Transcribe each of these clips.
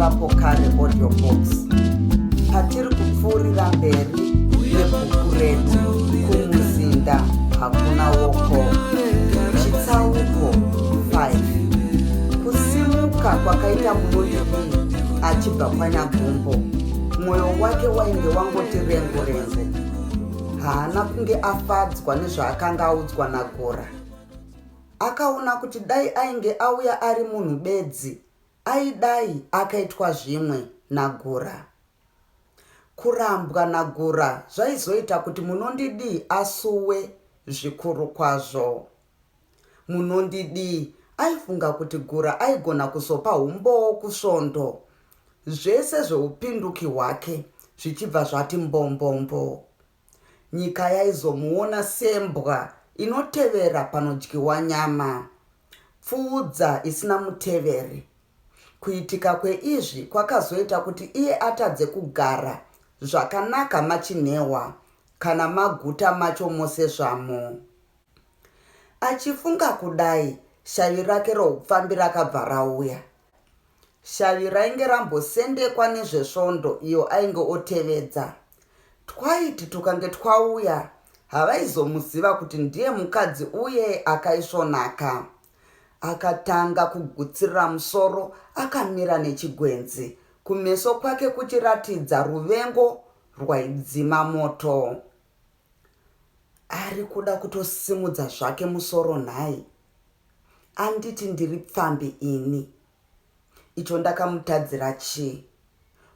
Ivapo Kare Audio Books patiri kupfuurira mberi nebhuku redu Kumuzinda Hakuna Woko, Chitsauko 5. Kusimuka kwakaita Munondidii achibva kwaNyagumbo, mwoyo wake wainge wangoti rengu rengu. Haana kunge afadzwa nezvaakanga audzwa naGora. Akaona kuti dai ainge auya ari munhu bedzi, aidai akaitwa zvimwe naGura. Kurambwa naGura zvaizoita kuti Munondidii asuwe zvikuru kwazvo. Munondidii aifunga kuti Gura aigona kuzopa umbowo kusvondo, zvese zveupinduki hwake zvichibva zvati mbombombo. Nyika yaizomuona sembwa inotevera panodyiwa nyama, pfuudza isina muteveri. Kuitika kweizvi kwakazoita kuti iye atadze kugara zvakanaka machinhewa kana maguta macho mose zvamo. Achifunga kudai, shavi rake roupfambi rakabva rauya. Shavi rainge rambosendekwa nezvesvondo iyo ainge otevedza. Twaiti tukange twauya, havaizomuziva kuti ndiye mukadzi uye akaisvonaka. Akatanga kugutsirira musoro akamira nechigwenzi, kumeso kwake kuchiratidza ruvengo rwaidzima moto. Ari kuda kutosimudza zvake musoro nhai? Anditi ndiri pfambi ini? Icho ndakamutadzira chii?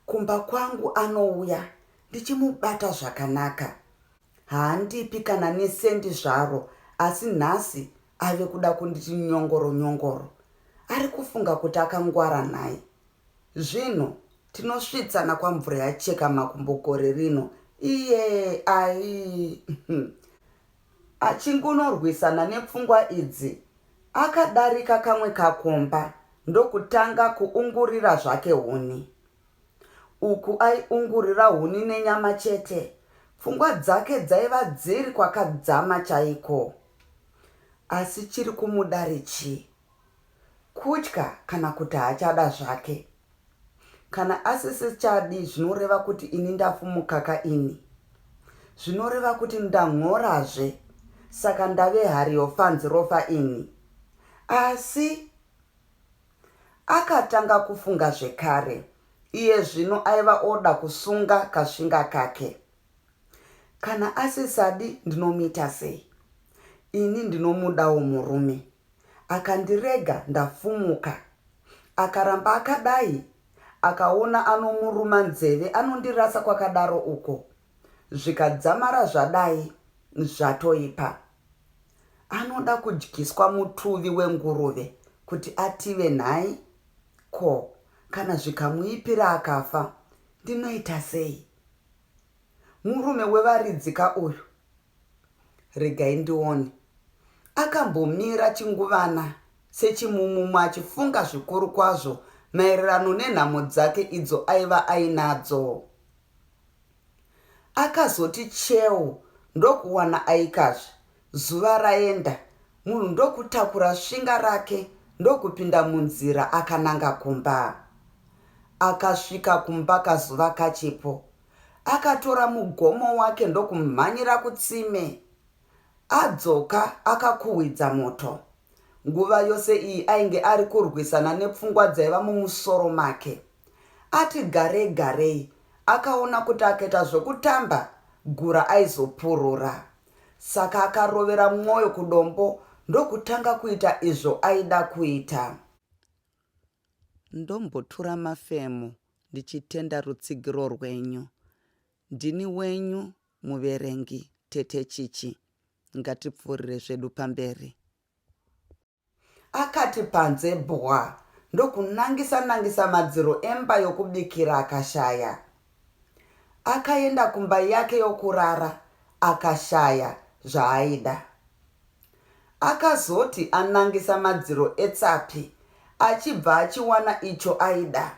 Kumba kwangu anouya ndichimubata zvakanaka. Haandipi kana nesendi zvaro asi nhasi ave kuda kunditi nyongoro nyongoro. Ari kufunga kuti akangwara nhai? Zvino tinosvitsana kwamvura yacheka makumbo gore rino iye ai achingunorwisana nepfungwa idzi akadarika kamwe kakomba ndokutanga kuungurira zvake huni. Uku aiungurira huni nenyama chete, pfungwa dzake dzaiva dziri kwakadzama chaiko. Asi chiri kumudari chii? Kutya kana kuti haachada zvake? Kana asisichadi zvinoreva kuti ini ndafumukaka ini. Zvinoreva kuti ndan'orazve saka ndave hari yofanzi rofa ini. Asi akatanga kufunga zvekare. Iye zvino aiva oda kusunga kasvinga kake. Kana asisadi ndinomuita sei? Ini ndinomudawo murume. Akandirega ndafumuka. Akaramba akadai akaona anomuruma nzeve anondirasa kwakadaro uko. Zvikadzamara zvadai zvatoipa. Anoda kudyiswa mutuvi wenguruve kuti ative nhai? Ko kana zvikamuipira akafa ndinoita sei? Murume wevaridzi ka uyu? Regai ndione. Akambomira chinguvana sechimumumu achifunga zvikuru kwazvo maererano nenhamo dzake idzo aiva ainadzo. Akazoti cheu ndokuwana aikazve zuva raenda, munhu ndokutakura svinga rake ndokupinda munzira akananga kumba. Akasvika kumba kazuva kachipo. Akatora mugomo wake ndokumhanyira kutsime. Adzoka akakuhwidza moto. Nguva yose iyi ainge ari kurwisana nepfungwa dzaiva mumusoro make. Ati garei garei akaona kuti akaita zvokutamba gura aizopurura. Saka akarovera mwoyo kudombo ndokutanga kuita izvo aida kuita. Ndombotura mafemo ndichitenda rutsigiro rwenyu. Ndini wenyu muverengi Tete Chichi. Ngatipfuurire zvedu pamberi. Akati panze bwa ndokunangisa nangisa madziro emba yokubikira akashaya. Akaenda kumba yake yokurara akashaya zvaaida. Akazoti anangisa madziro etsapi achibva achiwana icho aida.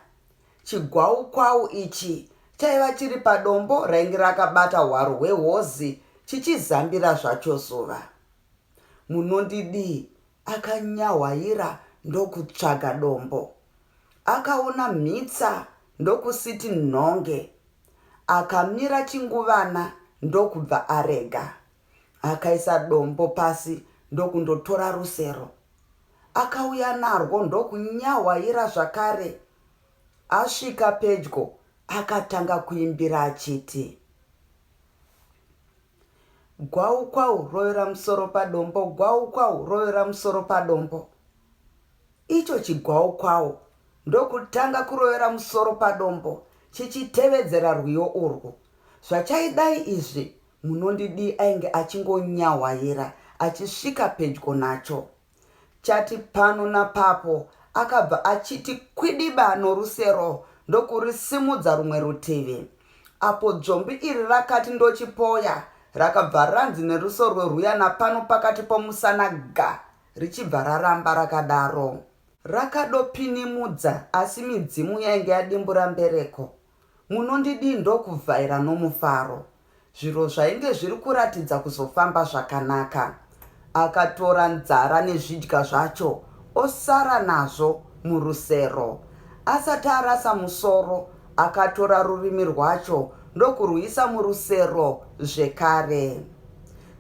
Chigwaukwau ichi chaiva chiri padombo rainge rakabata hwaro hwehozi chichizambira zvacho zuva. Munondidii akanyahwaira ndokutsvaga dombo. Akaona mhitsa ndokusiti nhonge. Akamira chinguvana ndokubva arega. Akaisa dombo pasi ndokundotora rusero. Akauya narwo ndokunyahwaira zvakare. Asvika pedyo akatanga kuimbira achiti. Gwau kwau rovera musoro padombo, gwau kwau rovera musoro padombo. Icho chigwau kwau ndokutanga kurovera musoro padombo chichitevedzera rwiyo urwu. Zvachaidai izvi Munondidii ainge achingonyahwaira achisvika pedyo nacho. Chati pano napapo akabva achiti kwidiba norusero ndokurisimudza rumwe rutivi. Apo dzvombi iri rakati ndochipoya rakabva ranzi nerusorwe rwuya napano pakati pomusana ga richibva raramba rakadaro. Rakadopinimudza asi midzimu yainge yadimbura mbereko. Munondidii ndokuvhaira nomufaro. Zviro zvainge zviri kuratidza kuzofamba zvakanaka. Akatora nzara nezvidya zvacho osara nazvo murusero. Asati arasa musoro akatora rurimi rwacho ndokurwuisa murusero zvekare.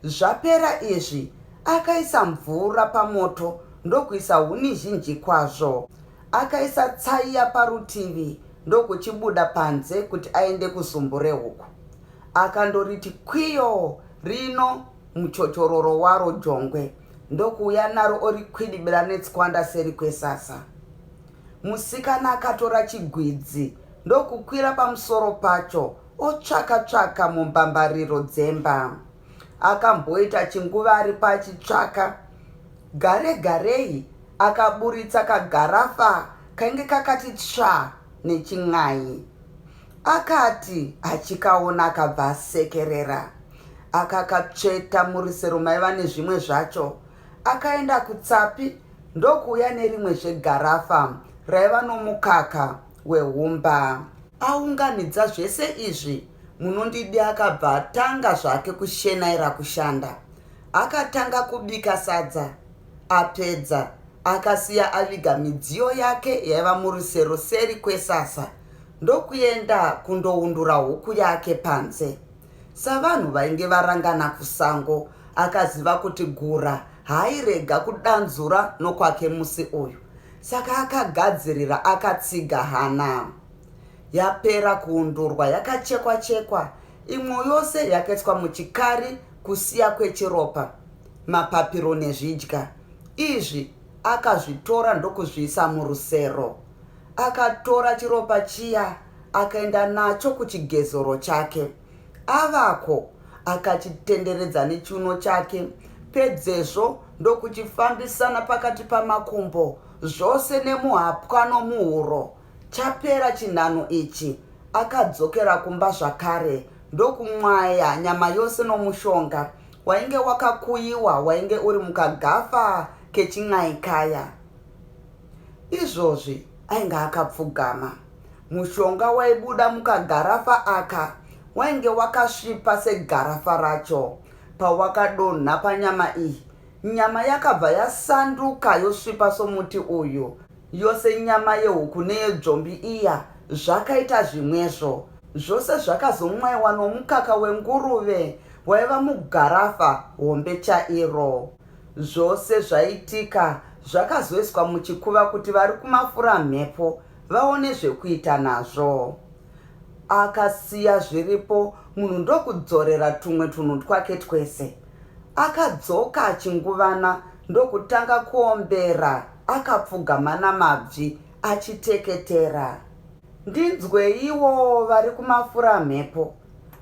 Zvapera izvi akaisa mvura pamoto ndokuisa huni zhinji kwazvo. Akaisa tsaiya parutivi ndokuchibuda panze kuti aende kuzumbu rehuku. Akandoriti kwiyo rino muchochororo waro jongwe ndokuuya naro orikwidibira netswanda seri kwesasa. Musikana akatora chigwidzi ndokukwira pamusoro pacho otsvaka tsvaka mumbambariro dzemba. Akamboita chinguva aripo achitsvaka. Gare garei akaburitsa kagarafa kainge kakati tsvaa nechin'ai. Akati achikaona akabva asekerera. Akakatsveta murusero maiva nezvimwe zvacho. Akaenda kutsapi ndokuuya nerimwezve garafa raiva nomukaka wehumba. Aunganidza zvese izvi, Munondidi akabva atanga zvake kushenaira kushanda. Akatanga kubika sadza. Apedza, akasiya aviga midziyo yake yaiva murusero seri kwesasa ndokuenda kundoundura huku yake panze. Savanhu vainge varangana kusango, akaziva kuti Gura haairega kudanzura nokwake musi uyu, saka akagadzirira akatsiga hana. Yapera kuundurwa yakachekwa-chekwa, imwe yose yakaiswa muchikari kusiya kwechiropa, mapapiro nezvidya. Izvi akazvitora ndokuzviisa murusero. Akatora chiropa chiya akaenda nacho kuchigezoro chake. Avako, akachitenderedza nechiuno chake, pedzezvo ndokuchifambisana pakati pamakumbo, zvose nemuhapwa nomuhuro. Chapera chinhanho ichi, akadzokera kumba zvakare ndokumwaya nyama yose nomushonga wainge wakakuyiwa wainge uri mukagafa kechin'ai kaya. Izvozvi ainge akapfugama. Mushonga waibuda mukagarafa aka wainge wakasvipa segarafa racho. Pawakadonha panyama iyi, nyama yakabva yasanduka yosvipa somuti uyu. Yose nyama yehuku neyedzvombi iya zvakaita zvimwezvo. Zvose zvakazomwaiwa nomukaka wenguruve waiva mugarafa hombe chairo. Zvose zvaitika zvakazoiswa muchikuva kuti vari kumafuramhepo vaone zvekuita nazvo. Akasiya zviripo munhu ndokudzorera tumwe tunhu twake twese. Akadzoka chinguvana ndokutanga kuombera akapfugama namabvi achiteketera. Ndinzweiwo vari kumafuramhepo.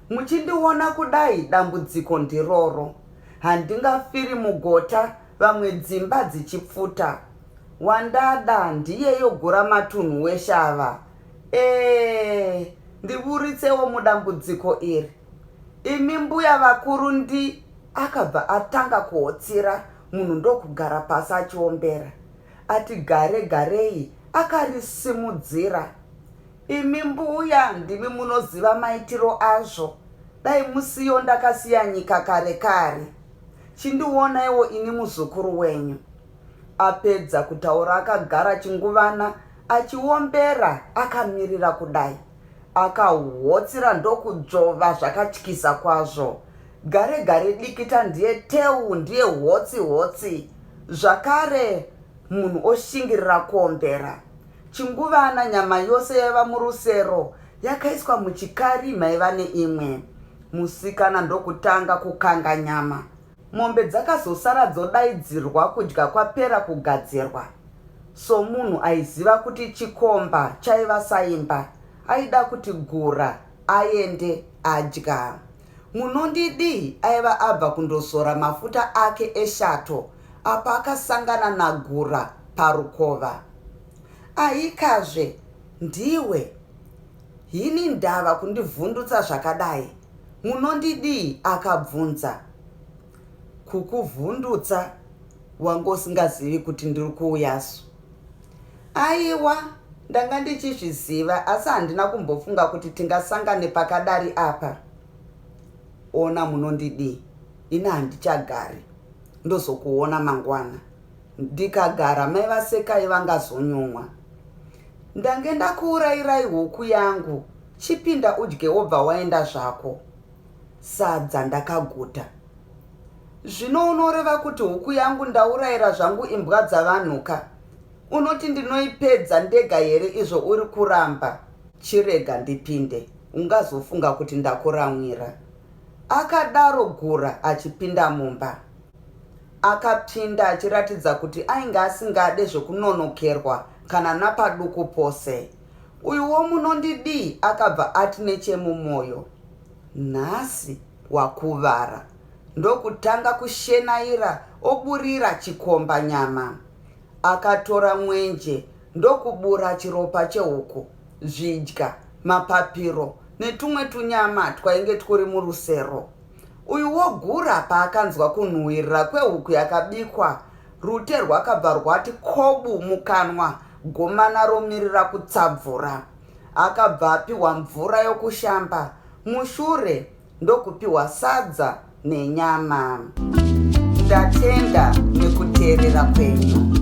Muchindiona kudai dambudziko ndiroro. Handingafiri mugota vamwe dzimba dzichipfuta. Wandada ndiyeyo guramatunhu weshava. Eeh ndiburitsewo mudambudziko iri. Imi mbuya vakuru ndi. Akabva atanga kuhotsira munhu ndokugara pasi achiombera. Ati gare garei akarisimudzira. Imi mbuya ndimi munoziva maitiro azvo. Dai musiyo ndakasiya nyika kare kare. Chindionaiwo ini muzukuru wenyu. Apedza kutaura akagara chinguvana Achiombera akamirira kudai. Akahotsira ndokudzvova zvakatyisa kwazvo. Gare gare dikita ndiye teu ndiye hotsi hotsi. Zvakare munhu oshingirira kuombera. Chinguvana nyama yose yaiva murusero yakaiswa muchikari maiva neimwe. Musikana ndokutanga kukanga nyama. Mombe dzakazosara dzodaidzirwa kudya kwapera kugadzirwa. Somunhu aiziva kuti chikomba chaiva saimba, aida kuti Gura aende adya. Munondidii aiva abva kundozora mafuta ake eshato apo akasangana naGura parukova. Aikazve, ndiwe? Hini ndava kundivhundutsa zvakadai? Munondidii? akabvunza. Kukuvhundutsa? Wanga usingazivi kuti ndiri kuuyasu? Aiwa, ndanga ndichizviziva asi handina kumbofunga kuti tingasangane pakadari apa. Ona munondidii? Ini handichagari. Ndozokuona mangwana. Ndikagara mai vaSekai vangazonyumwa. Ndange ndakuurayirai huku yangu, chipinda udye wobva waenda zvako. Sadza ndakaguta. Zvino unoreva kuti huku yangu ndaurayira zvangu imbwa dzavanhuka? Unoti ndinoipedza ndega here izvo uri kuramba? Chirega ndipinde, ungazofunga kuti ndakuramwira. Akadaro Gura achipinda mumba. Akapinda achiratidza kuti ainge asingade zvekunonokerwa kana napaduku pose. Uyuwo munondidii akabva ati nechemumoyo, Nhasi wakuvara. Ndokutanga kushenaira oburira chikomba nyama. Akatora mwenje ndokubura chiropa chehuku, zvidya, mapapiro netumwe tunyama twainge twuri murusero. Uyu wogura paakanzwa kunhuhwirira kwehuku yakabikwa, rute rwakabva rwati kobu mukanwa gomana romirira kutsabvura. Akabva apiwa mvura yokushamba mushure ndokupiwa sadza nenyama. Ndatenda nekuteerera kwenyu.